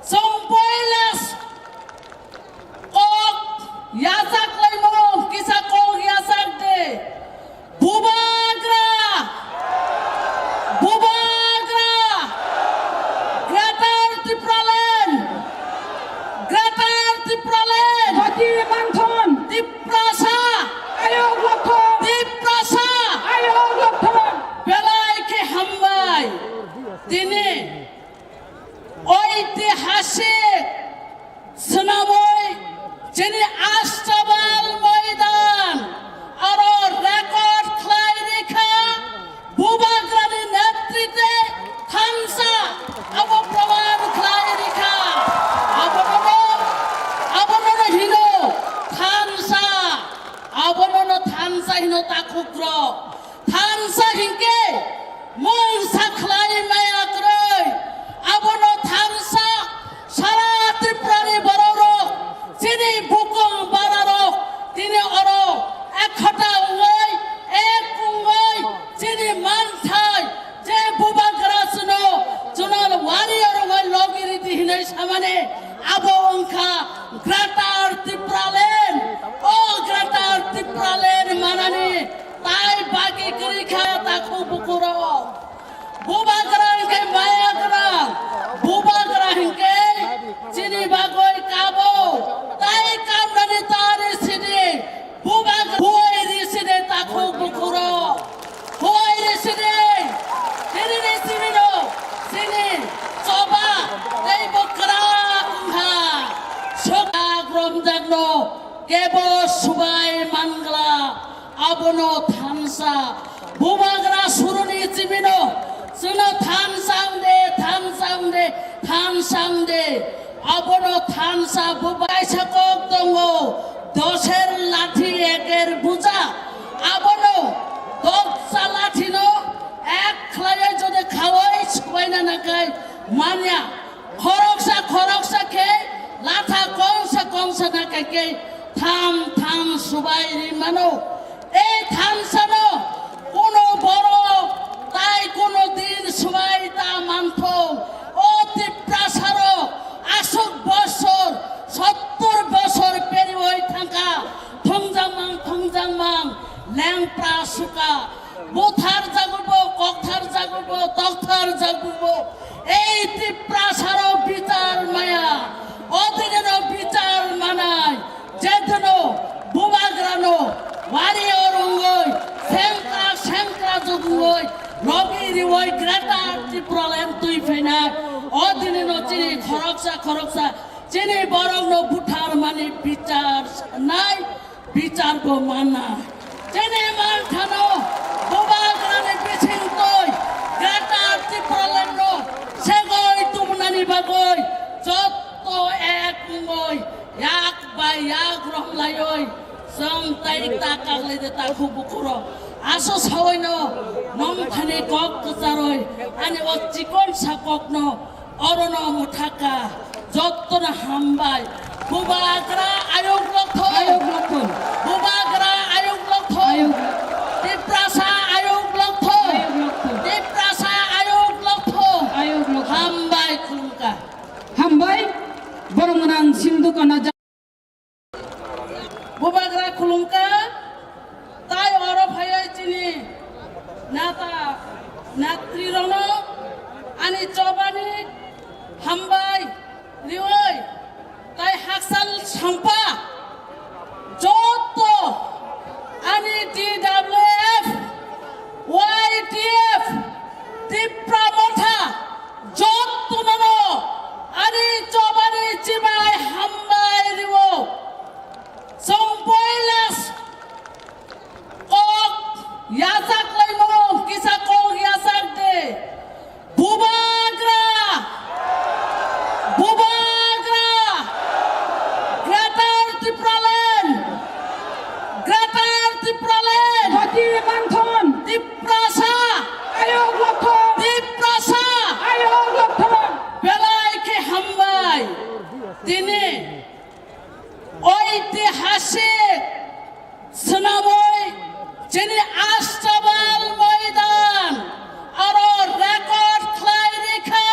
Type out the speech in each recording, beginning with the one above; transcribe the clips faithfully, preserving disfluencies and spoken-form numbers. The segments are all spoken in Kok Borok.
Chwng poila kok yachak laimung kisa kok yachak de. Bubagra! Bubagra! Greater Tipraland! Greater Tipraland! Bati Manthon! Tiprasa! Ayok Lokthon! Tiprasa! Ayok Lokthon! Belai khe hambai! Tini oitihasik swnamwi chini Astabal moidan aro record khlai rikha Bubagrani netritwe thansa abo proman khlai rikha. Abono, abono hino thansa, abono thansa hino takhukro. Thansa hinkhe mungsa khlai maya kwrwi, abono thansa sara Tripurani bororok, chini bukung bararok, tini oro ekhota wngwi, ek wngwi, chini manthai, je Bubagra chwngno, chwngno warrior wngwi logi ridi hinwi samani, abo wngkha Greater Tipraland, o Greater Tipraland manani, Tai bagi kwrwi kha takhuk bukurok. Bubagra hinkhe maya gwrang. Bubagra hinkhe chini bagwi kabo. Tai kamnani tari sidi. Bubagra huai ri sidi takhuk bukurok. Huai ri sidi. Chini ni chini no. Chini choba. Tei bo kwrak wngkha. Sok romjakno kebo subai mangla. Abono thansa Bubagra suruni chimino, chwngno thansa wngde, thansa wngde, thansa wngde. Abono thansa Bubagra kaisa kok tongo, doser lathi eker buja. Abono doksa lathino ek khlaiwi jodi khawai subaina nakai manya. Khoroksa khoroksa khe latha kongsa kongsa na khe khe tham tham subai ri mano. Ei thansano kuno borok tai kuno din subai ta manthung. O Tiprasarok aswk bosor, sottor bosor periwi thangkha. Thungjangmang thungjangmang lengpra suka. Buthar jagubo, kokthar jagubo, tokthar jagubo. Ei Tiprasarok bichar maya, odinino bichar manai, jedino Bubagrano warrior wngwi, sengkra sengkra jugungwi, logi riwi Greater Tipraland twi phainai, odinino chini khoroksa khoroksa chini borokno buthar mani bichar nai. Bichar bo manna. Chini manthano Bubagrani bising twi Greater Tipraland no segoi tubunani bagwi jotto ek wngwi yak bai yak romlaiwi chwng tai ta kaglai de ta khu bukhuro. Aso sawaino nongthani kok kwcharwi ani o chikon sa kokno Orono mwthaka, jottona hambai. Bubagra ayuk lokthong. Ayuk lokthong. Bubagra ayuk lokthong. Ayuk. Tiprasa ayuk lokthong. Ayuk lokthong. Tiprasa ayuk lokthong. Ayuk lokthong. Hambai khulumkha. Hambai, borok gwnang sindukana ja- Bubagra khulumkha, tai oro phaiwi chini neta, netrirokno ani chobani hambai riwi, tai hakchal songpa jotto ani T W F, Y T F, Tipra Motha, jottono ani chobani chibai hambai rio. Chwng poila kok yachak laimung kisa kok yachak de. Bubagra! Bubagra! Greater Tipraland! Greater Tipraland! Bati Manthon! Tiprasa! Ayok Lokthon! Tiprasa! Ayok Lokthon! Belai khe hambai! Tini oitihasik swnamwi chini Astabal moidan aro record khlai rikha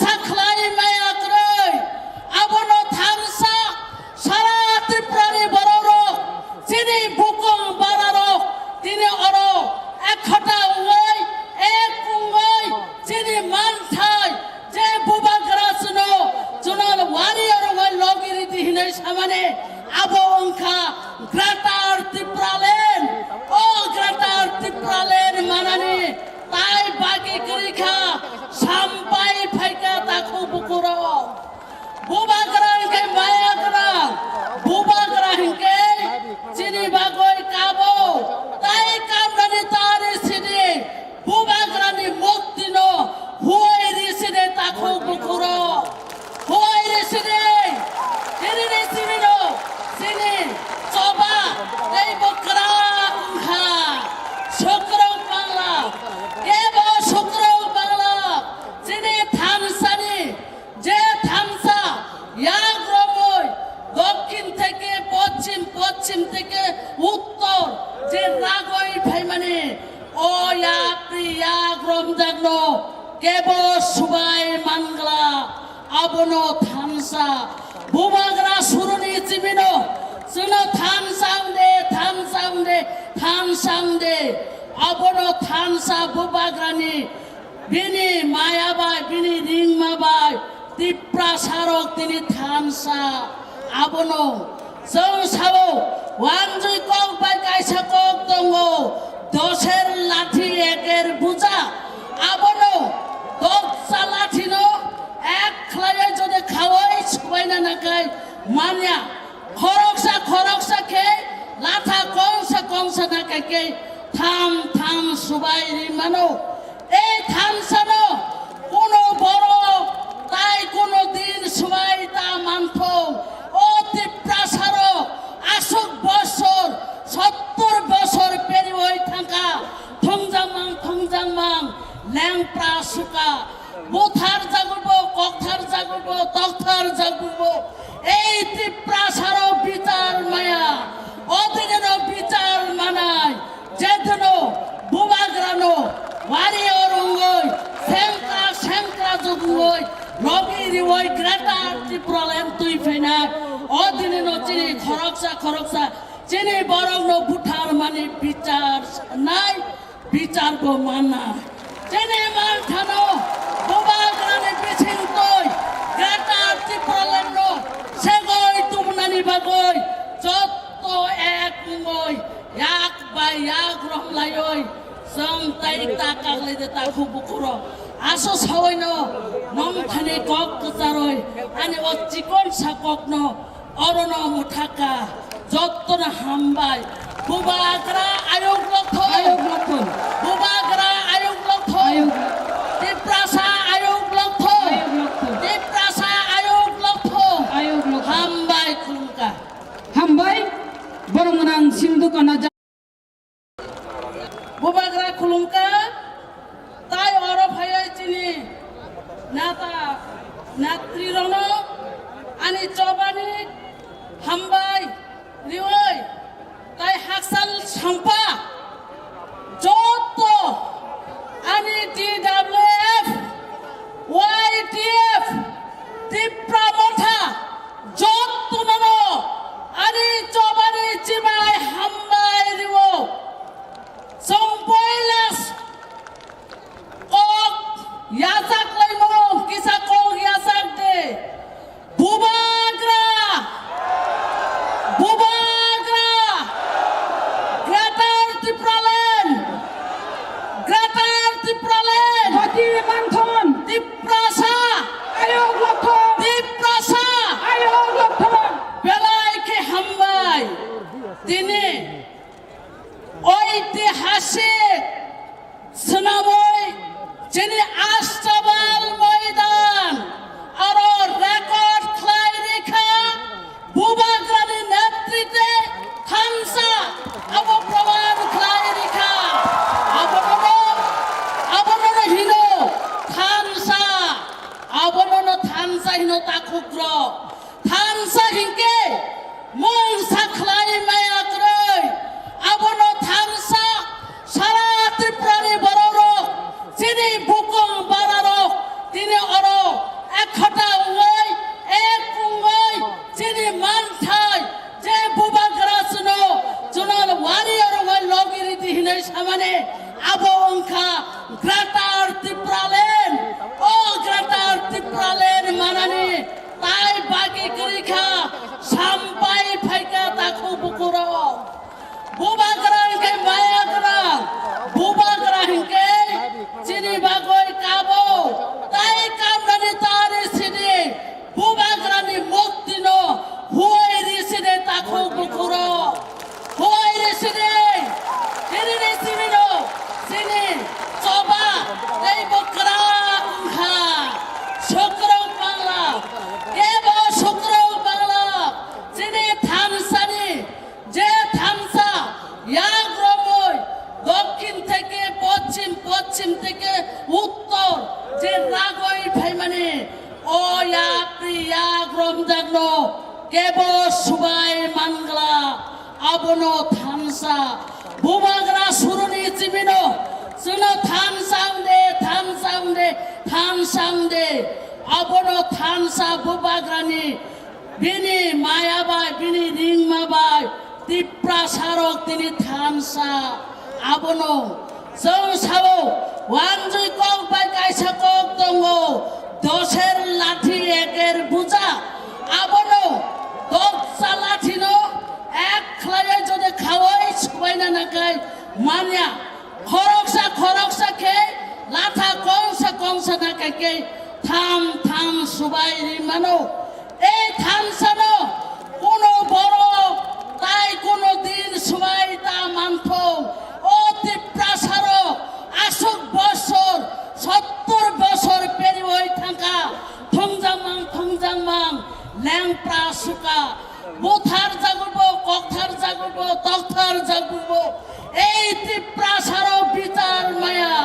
Sakhlai maya kwrwi, abono thansa sara Tripurani bororok, chini bukung bararok, tini oro ekhota wngwi, ek wngwi, chini manthai, je bubagra chwno, chwno warrior wngwi logi ridi hinwi samani, abo wngkha Greater Tipraland. O Greater Tipraland manani tai bagi kwrwi kha, sampai phaikha takhuk bukurok. Bubagra hinkhe maya gwrang, bubagra hinkhe chini bagwi kabo, tai kamnani tari sidi, bubagrani muktino huoi risidi takhuk bukurok. Huoi risidi, chini risidi no, chini choba tei bwkra wngkha. Sukrok bangla, kebo sukrok bangla, chini thansani, je thansa yak romwi, dokhin theke poschim, poschim theke uttor, je ragwi phaimani, o yapri yak romjakno kebo subai mangla, abono thansa. Bubagra suruni chimino, chwngno thansa wngde, thansa wngde, thansa wngde. Abono thansa bubagrani, bini maya bai, bini ringma bai, Tiprasarok tini thansa. Abono chwng sao, wanjwi kok bai kaisa kok tongo, doser lathi eker buja. Abono doksa lathino ek khlaiwi jodi khawai subaina nakai manya. Khoroksa khoroksa khe latha kongsa kongsa nakai khe tham tham subai ri mano. Ei thansano kuno borok tai kuno din swbai ta manthung. O Tiprasarok aswk bosor, sottor bosor periwi thangkha, thungjak mang, thungjak mang, lengpra suka, buthar jagwibo, kokthar jagwibo, tokthar jagwibo. Ei Tiprasarok bichar maya, o dinino bichar manai. Jetuno bubagrano warrior wngwi, sengkrak sengkrak jogwi, logi riwi Greater Tipraland twi phainai. O dinino chini khoroksa khoroksa chini borokno butharmani bichar sanai, bicharbo manna. Chini manthano bubagrani bisingtwi Greater Tipralandno segwi tubunani bagwi jotto ek wngwi yak bai yak romlaiwi chwng tai ta kaklaide takhuk bukurok. Aso sawaino nongthani kok kwcharwi ani o chikonsa kokno orono mwthaka. Jottono hambai. Bubagra ayuk lokthong. Ayuk lokthong. Bubagra ayuk lokthong. Ayuk lokthong. Tiprasa ayuk lokthong. Ayuk lokthong. Tiprasa ayuk lokthong. Ayuk lokthong. Hambai khulumkha. Hambai, borok gwnang Sindhu Kana ja- Bubagra khulumkha, tai oro phaiwi chini neta netrirokno ani chobani hambai riwi tai hakchal songpa jotto ani T W F, Y T F, Tipra Motha, jottono ani chobani chibai hambai rio. Chwng poila kok yachak laimung, kisa kok yachak de. Bubagra! Bubagra! Greater Tipraland! Greater Tipraland! Bati Manthon! Tiprasa! Ayok Lokthon! Tiprasa! Ayok Lokthon! Belai khe hambai! Tini oitihasik swnamwi chini Astabal moidan aro record khlai rikha, Bubagrani netritwe thansa abo proman khlai rikha. Abonono, abonono hino thansa, abonono thansa hino takhukrok. Thansa hinkhe mungsa khlai maya kwrwi. Abono thansa sara Tripurani bororok, chini bukung bararok, tini oro Je ragwi phaimani o yapri yak romjakno kebo subai mangla, abono thansa bubagra suruni chimino chwngno thansang de, thansang de, thansang de, abono thansa bubagrani bini maya bai, bini ringma bai, Tiprasarok tini thansa abono chwng sao, wanjwi kok bai kaisa kok tongo, doser lathi eker buja, abono doksa lathino ek khlaiwi jodi khawai subaina nakai manya, khoroksa khoroksa khe latha kongsa kongsa nakai khe tham tham subai ri mano. Ei thansano kuno borok tai kuno din swbai ta manthung. O Tiprasarok aswk bosor, sottor bosor periwi thangkha, thungjangmang, thungjangmang, lengpra suka, buthar jagwibo, kokthar jagwibo, tokthar jagwibo. Ei Tiprasarok bichar maya,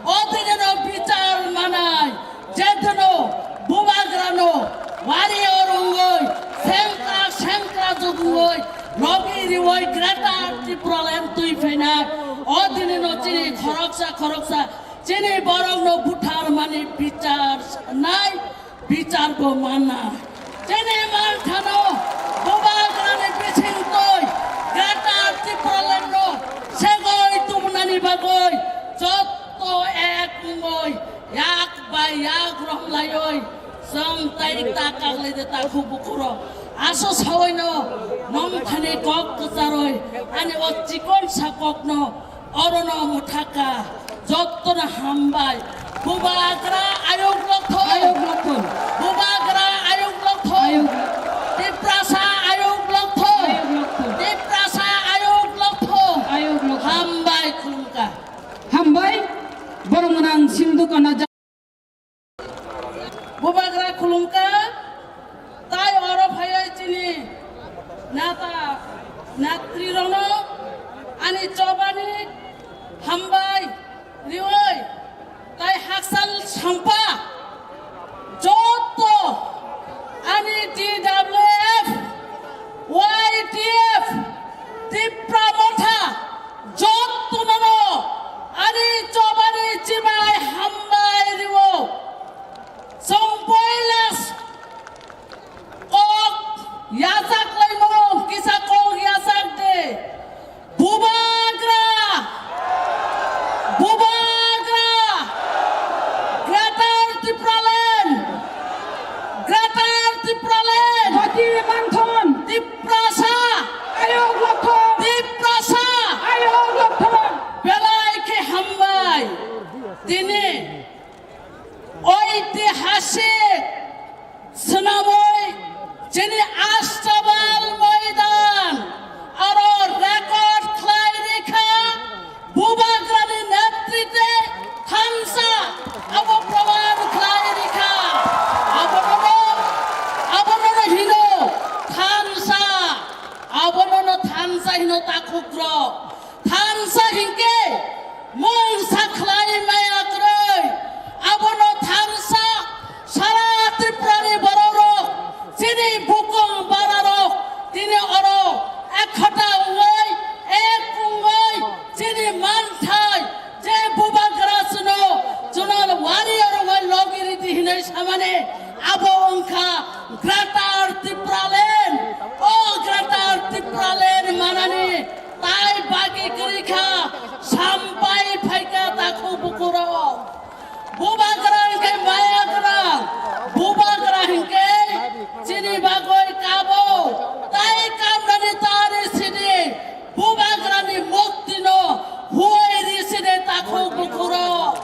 o dinino bichar manai. Jetono bubagrano warrior wngwi, sengkrak sengkrak jogwi, logi riwi Greater Tipraland twi phainai. O dinino chini khoroksa khoroksa chini borokno butharmani bichar nai, bichar bo manna. Chini manthano bubagrani bisingtwi Greater Tipralandno segwi tubunani bagwi jotto ek wngwi yak bai yak romlaiwi chwng tai ta kaklai de ta khu bukhuro. Aso sawaino nongthani kok kwcharwi ani o chikon sa kokno orono mwthaka. Jottono hambai. Bubagra ayuk lokthong. Ayuk lokthong. Bubagra ayuk lokthong. Ayuk lokthong. Tiprasa ayuk lokthong. Ayuk lokthong. Tiprasa ayuk lokthong. Ayuk lokthong. Hambai khulumkha. Hambai, borok gwnang sindukana ja- Bubagra khulumkha, tai oro phaiwi chini nata, natrirokno ani chobani hambai riwi, tai hakchal songpa jotto ani T W F, Y T F, Tipra Motha, jottono ani chobani chibai hambai rio. Chwng poila kok yachak laimung, kisa kok yachak de. Bubagra! Bubagra! Greater Tipraland! Greater Tipraland! Bati Manthon! Tiprasa! Ayok Lokthong! Tiprasa! Ayok Lokthong! Belai khe hambai! Tini oitihasik swnamwi chini Astabal moidan aro record khlai rikha, Bubagrani netritwe thansa abo proman khlai rikha. Abonono, abonono hino thansa, abonono thansa hino takhukro. Thansa hinkhe mungsa khlai maya kwrwi. Abono thansa sara Tripurani bororok, chini bukung bararok, tini oro ekhota wngwi, ek wngwi, chini manthai, je Bubagra chwngno, chwngno warrior wngwi logi ridi hinwi samani, abo wngkha Greater Tipraland. O Greater Tipraland manani tai bagi kwrwi kha, sampai phaikha takhuk bukurok. Bubagra hinkhe maya gwrang, Bubagra hinkhe chini bagwi kabo, tai kamnani tari sidi, Bubagrani muktino huai riside takhuk bukurok.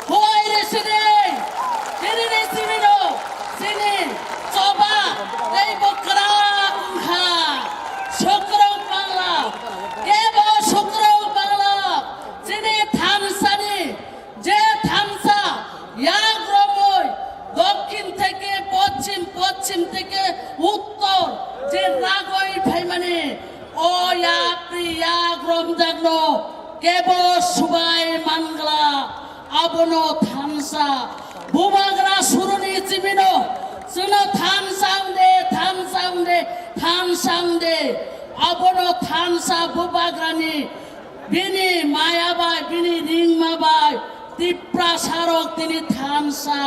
Huai riside, chini ni simino, chini choba, tei bo kwrak wngkha. Sukrok bangla, kebo sukrok bangla, chini thansani, je thansa, yak romwi, dokhin theke poschim, poschim theke uttor, je ragwi phaimani, o yapri yak romjakno kebo subai mangla, abono thansa, thansa wng de, abono thansa bubagrani bini maya bai, bini ringma bai, Tiprasa rok tini thansa.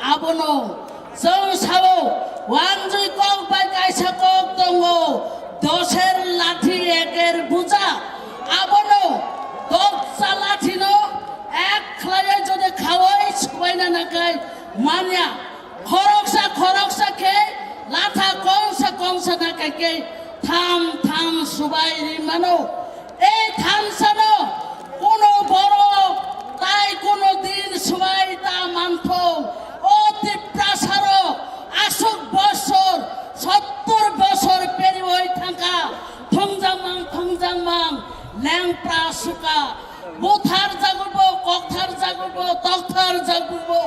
Abono chwng sao, wanjwi kok bai kaisa kok tongo, doser lathi eker buja. Abono doksa lathino ek khlaiwi jodi khawai subaina nakai manya. Khoroksa khoroksa khe latha kongsa kongsa nakai khe tham tham subai ri mano. Ei thansano kuno borok tai kuno din swbai ta manthung. O Tiprasarok aswk bosor, sottor bosor periwi thangkha, thungjangmang thungjangmang lengpra suka, buthar jagubo, kokthar jagubo, tokthar jagubo.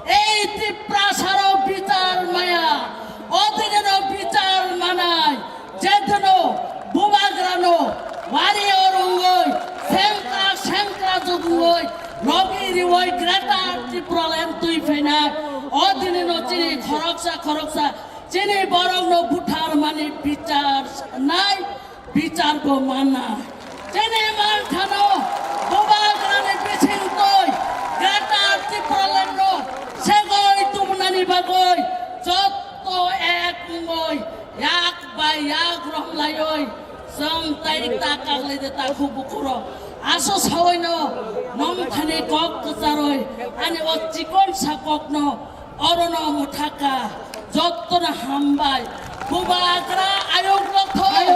Ei Tiprasarok bichar maya, odinino bichar manai. Jetuno bubagrano wari orongoi, sengkra sengkra jugungoi, logi riwoi Greater Tipraland twi phainai. O dinino chini khoroksa khoroksa chini borokno buthar mani bichar nai, bichar bo manna. Chini manthano bubagrani bising twi Greater Tipralandno segoi tubunani bagoi jotto ek wngoi yak bai yak romlaioi chwng tai ta kaglai de ta khu bukhuro. Aso saoino nongthani kok kwcharoi ani o chikon sa kokno orono mwthaka. Jottono hambai. Bubagra ayuk rok thoi.